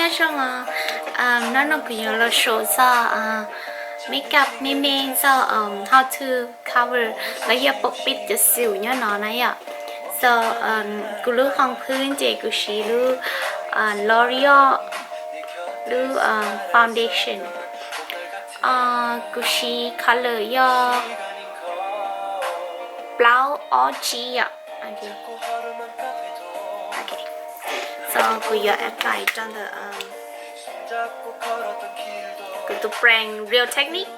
Nyob zoo os, hnub no kuv yuav los show txog makeup me me txog how to cover los yog pop pit cov xim nyob no na yom. So kuv lub hoo phwb ces kuv siv lub L'Oreal lub foundation. Kuv siv color yog plaub ob tsib yom. So kuv yuav apply rau ntawm kuv tus brand Real Techniques.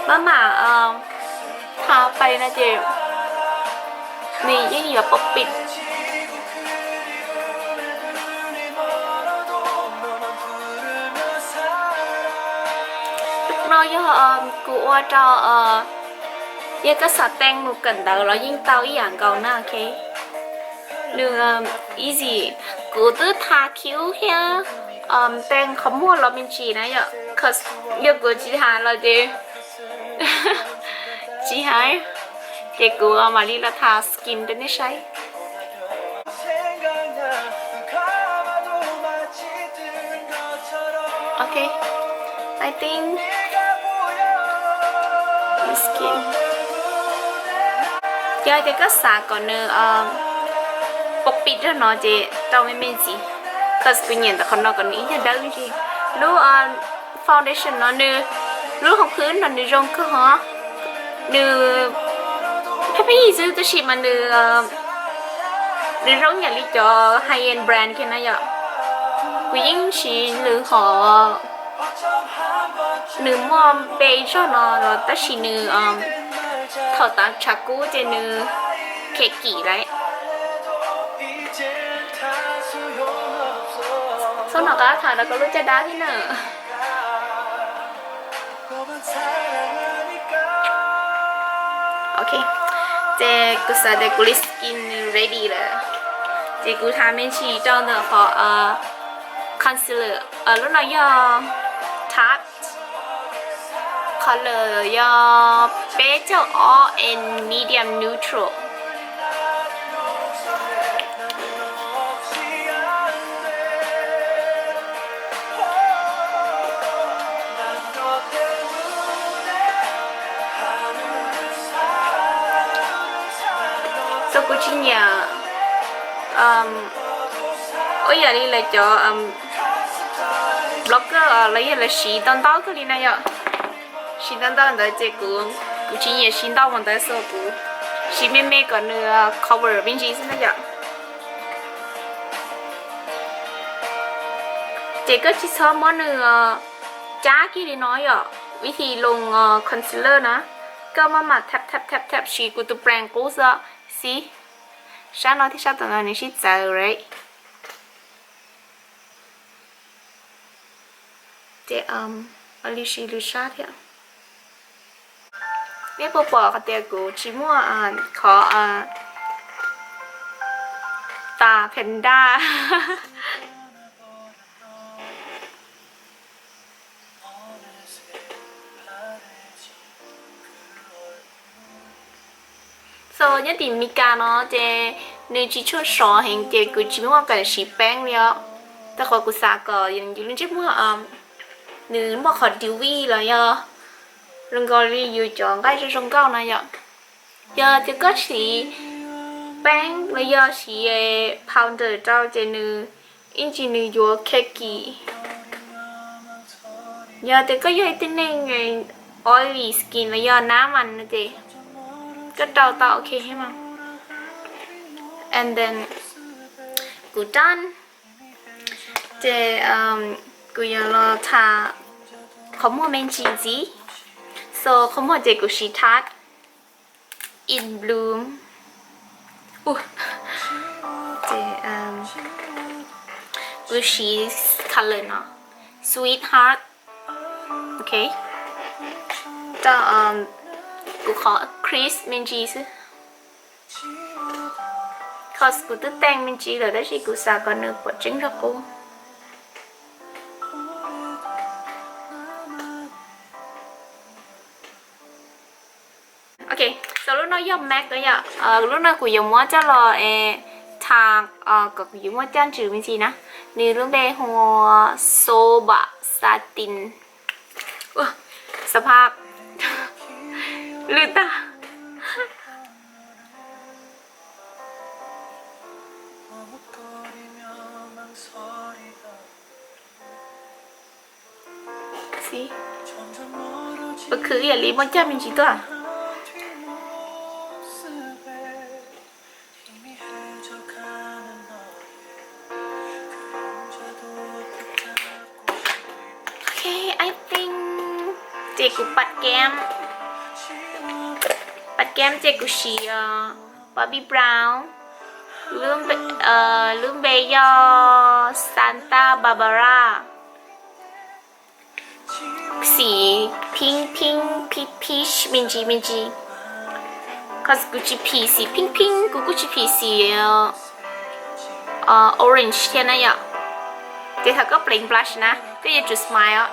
Maj mam tha pais no ces nws yeej yuav pop pit. No yog kuv ua rau, yog koj xav teej mus kawm ntawv los yeej tau ib yam nkaus na, ok. Nws easy, kuv twb tha khib thiab teej qhov muag los me ntsis na yom, cause yog kuv tsis tha los ces tsis hais, ces kuv mam li los tha skin rau nej saib. Ok, I think skin. Yog tias koj xav kom nws pop pit rau no ces rau me me ntxiv, cause kuv nyiam ntawm qhov no kom nws ib nyuag dawb ntsis. Lub foundation no nws, lub hoo phwb no nws zoo kawg hos, nws pheej pheej yig xwb tab sis mas nws, nws zoo yam li cov high end brand kiag na yom. Kuv yeej siv nws hos, nws muaj npe zog no los tab sis nws thaum tav tshav kub ces nws khiav kim lawm. Txhob hnov qab tham rau koj lub caj dab thiab na. Ok, ces kuv xav tias kuv li skin nws ready lawm, ces kuv tha me ntsis rau ntawm qhov concealer, lub no yog Tarte, color yog peb caug ob and medium neutral. So kuv tsis nyiam ua yam li lawv cov blogger los yog lawv siv ntau ntau kawg li na yom. Siv ntau ntau ntawd ces kuv, kuv tsis nyiam siv ntau mus ntawd, so kuv siv me me kom nws cover me ntsis xwb na yom. Ces koj tsis txhob muab nws cab kiag li no yom, vim tias lub concealer na, koj maj mam thab thab thab thab, siv kuv tus brand qub xwb xib. Sab no thiab sab tom no nws sib txawv right. Ces ua li siv lwm sab thiab. Neb puas pom hais tias kuv tsis muaj qhov tas phev daj. So nyob tim Meskas no ces nws tsis tshua sov heev ces kuv tsis muaj kam siv peeb li os. Rau qhov kuv xav kom yus lub ntsej muag nws muaj qhov dewy los yog zoo nkaus li yus cov nqaij zoo zoo nkauj no yom. Yog tias koj siv peeb los yog siv powder rau ces nws ib ntsis nws yuav cakey. Yog tias koj yog ib tug neeg oily skin los yog nab mas no ces koj rau tau ok thiab mas. And then kuv done. Ces kuv yuav los tha qhov muag me ntsis ntxiv. So qhov muag ces kuv siv Tarte In Bloom. Ces kuv siv color no, Sweetheart. Ok, rau kuv qhov crease me ntsis xwb. Cause kuv twb teej me ntsis lawm tab sis kuv xav kom nws pom tseeb zog qub. Lub no yog mac na yom. Lub no kuv yuav muab coj los tha kom kuv yuav muab coj ntsws me ntsis na. Nws lub npe hu ua Soba Satin. Xav phaj lwj tag. Ua khwv ib yam li muab coj me ntsis tuaj. Ok, I think ces kuv pat keb, pat keb ces kuv siv Bobbi Brown, lub npe yog Santa Barbara. Xim pink pink peach peach me ntsis me ntsis, cause kuv tsis phim xim pink pink, kuv kuj tsis phim xim orange thiab na yom. Ces thaum koj pleev blush na koj yuav tsum smile.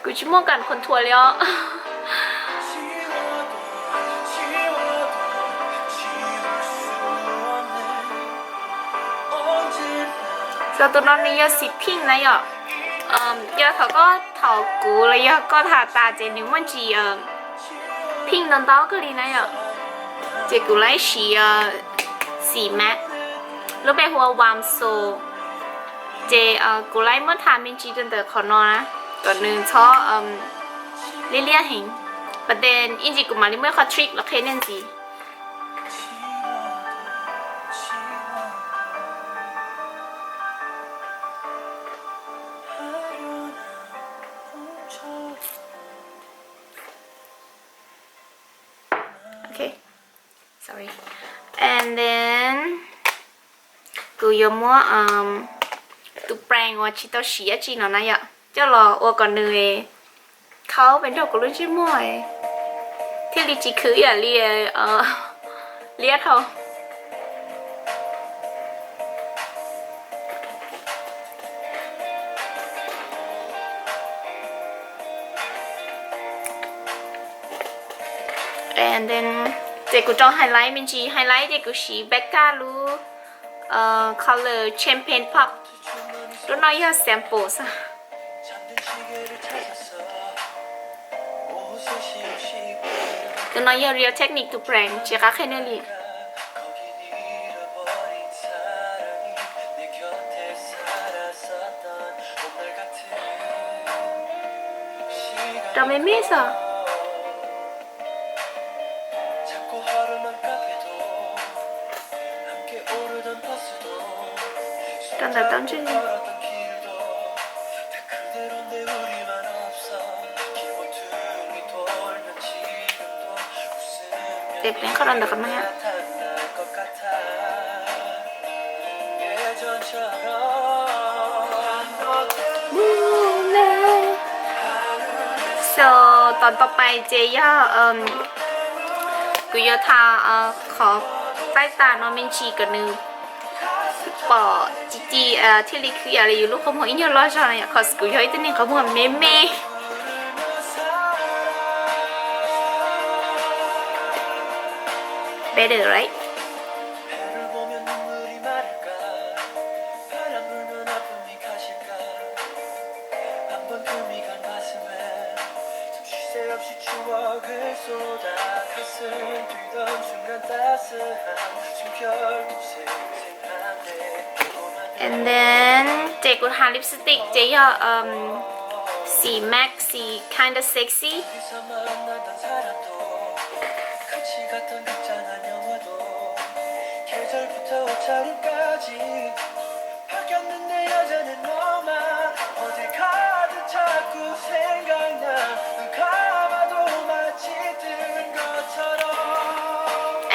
Kuv tsis muaj kam contour li os. Xyov tus no nws yog xim pink na yom. Yog thaum koj thaum kuv los yog koj tham tas ces nws muaj ntsis pink ntau ntau kawg li na yom. Ces kuv laib siv xim mac, lub npe hu ua Warm Soul. Ces kuv laib muab tham me ntsis rau ntawm qhov no na, kom nws txhob liab liab heev. But then ib ntsis kuv mam li muaj ib qho trick los qhia nej ntxiv. Ok, sorry. And then kuv yuav muab tus brand uas tsis tau siv dab tsi no na yom, coj los ua kom nws khaub pes nrog kuv lub ntsej muag thiaj li tsis khwv ib yam li liab dhau. And then ces kuv rau highlight me ntsis, highlight ces kuv siv Becca lub color Champagne Pop. Lub no yog sample xwb. Tus no yog Real Techniques tus brand, tsis qab qhia nej li. Rau me me xwb. Rau ntawm tau ntsej. Ces pleev qhov rau ntawm qhov no. So tos ntau pais ces yog kuv yuav tha qhov taib tas no me ntsis kom nws pom ci ci thiaj li khwv yam li yus lub qhov muag ib nyuag loj zog na yom, cause kuv yog ib tug neeg qhov muag me me. Better, right? And then ces kuv has lipstick ces yog xim mac xim Kinda Sexy.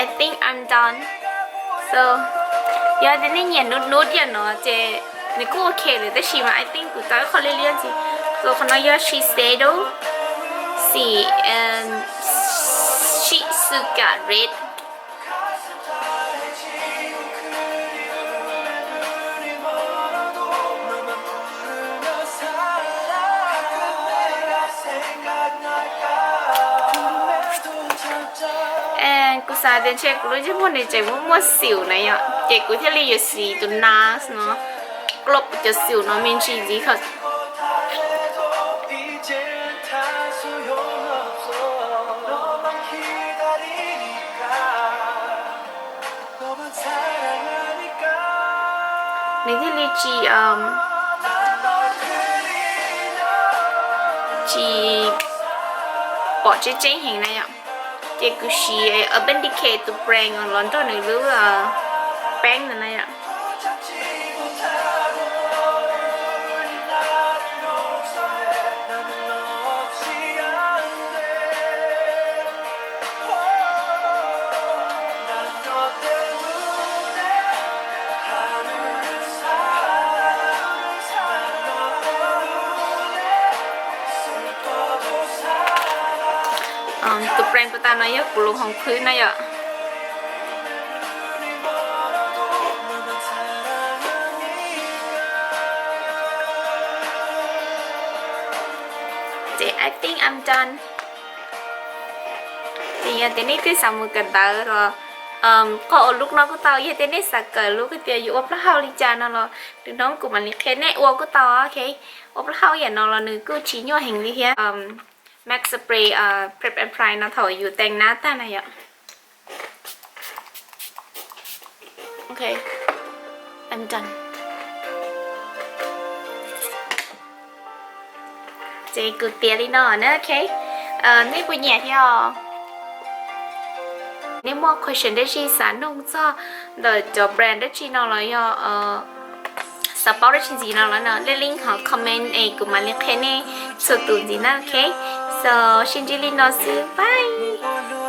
I think I'm done. So yog tias nej nyiam nude nude yam no ces Nws kuj ok lawm tab sis mas I think kuv tau ib qho liab liab ntxiv. Qhov no yog Shiseido, xim, Shizuka Red. Kuv xav tias ntshe kuv lub ntsej muag nws tseem muaj muaj xim na yom, ces kuv thiaj li yuav siv tus nas no coj cov xim no me ntsis ntxiv. Nws thiaj li tsis, tsis pom tseeb tseeb heev na yom. Ces kuv siv Urban Decay tus brand los nrog nws lub peeb ntawd na yom. Tus brand puag ta no yog kuv lub hoos phwb na yom. Ces I think I'm done. Ces yog tias nej twb xav mus kawm ntawv los koj ua look no kuj tau, yog tias nej xav kawm look tias yuav ua plaub hau li cas no los nws hnub kuv mam li qhia nej ua kuj tau, ok. Ua plaub hau yam no los nws kuj tsis nyuaj heev li thiab. Max Spray Prep and Prime no thaum yus tees nab tag na yom. Ok, I'm done. Ces kuv tiav li no na, ok. Nej puas nyiam thiab os? Nej muaj question dab tsi xav nug txog ntawm cov brand dab tsi no los yog xav paub dab tsi ntxiv no los no, leej leej ho comment es kuv mam li qhia nej txhua tus ntxiv na, ok. So, sib ntsib li no xwb, bye.